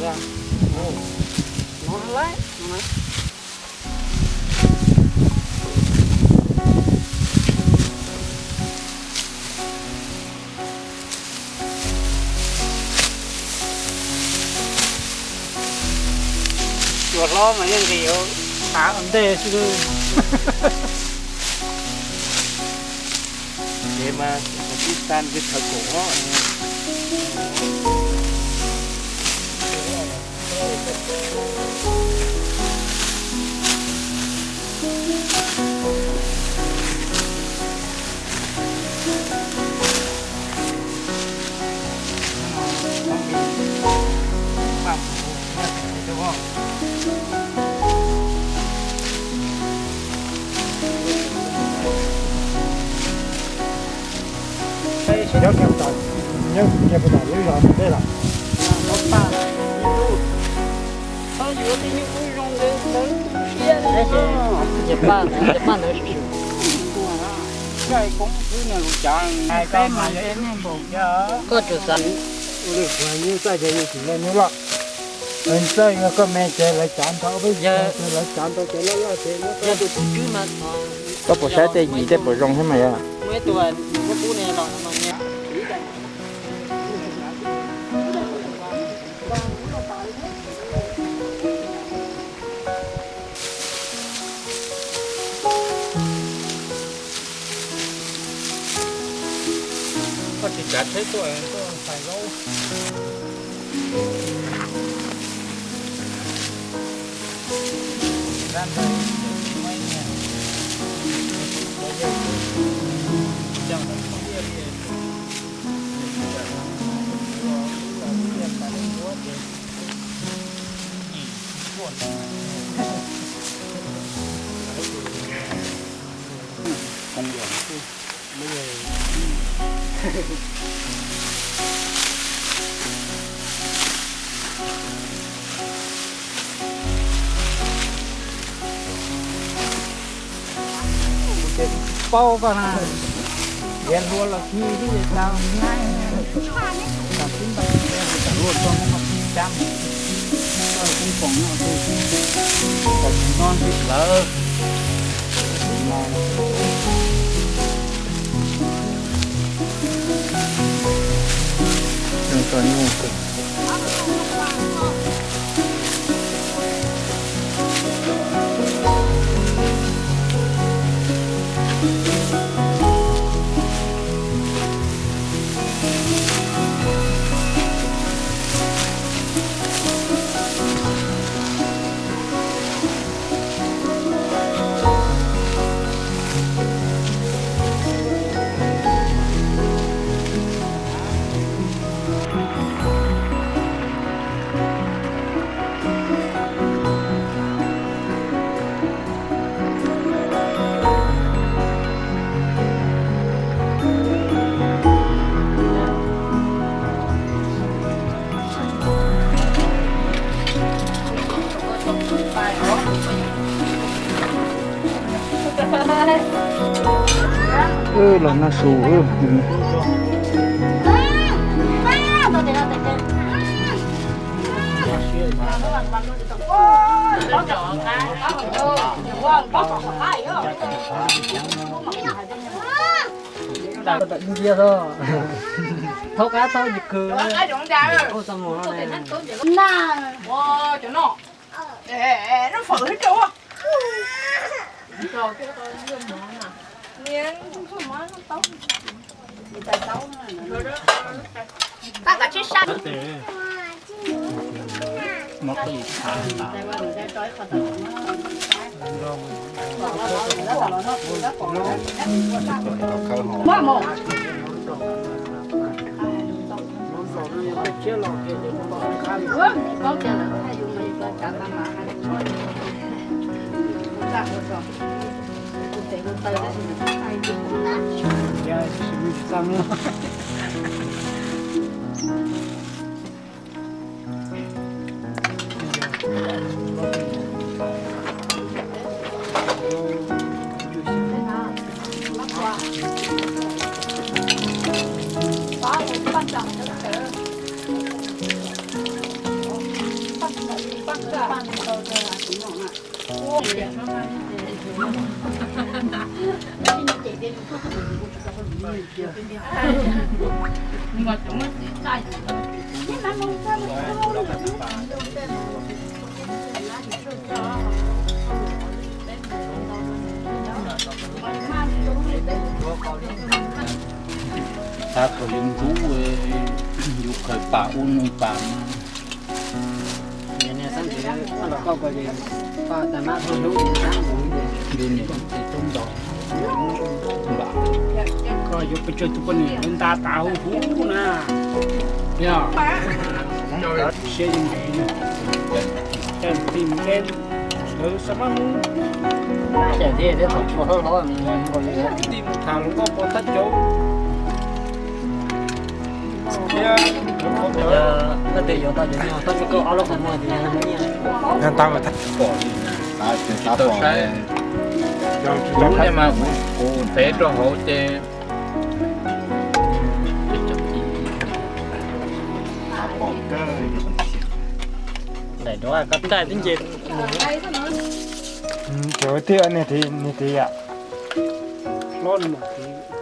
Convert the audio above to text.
Cua hlob mas yeej nqis hauv av ua ntej xwb. Ces mas ib tag twb thawv kaum os. Sawv daws nyob puas tom lub zos ntej los? Koj tsuas xav nyuj txawj ces yus tsis yog nyuj loj. Txawj yog koj me ces lawv tsav ntau, peb yog lawv tsav ntau ces loj loj ces koj puas saib tej yim tej puas zoo thiab mas yog. Koj tsis tsav tsheb tuaj tuaj xais zaub. Kuv ces paub koj na, tiav hlua los hnyiv twb tsis tau. Tam tib npaj tam luaj txog muab koj cab mus, koj kuj pom no, tam sim no ntsib lawv. Wb los noj su. Thaub qab thaub yig kws. Tab tom yus ntxub, yus khaws pam ua nws pam. Niam niam xeeb ntxwv koj los koj ko ces koj tas mab thauj hlub xeeb ntxwv ces nws niam tsis tub ntaus. Koj yuav pes tsawg tus poj niam nta tas huv huv na. Yog siab yeej nqis, cas tim nqe ntawd xav mab mus. Tim tham hluas nkauj pov thab cauv. Thiab, tau saib, kuv mas kuv ntev rau hauv ces daim duav ko ntaij tib nce. Cov tiag, niag tid yam hlob no mas tid.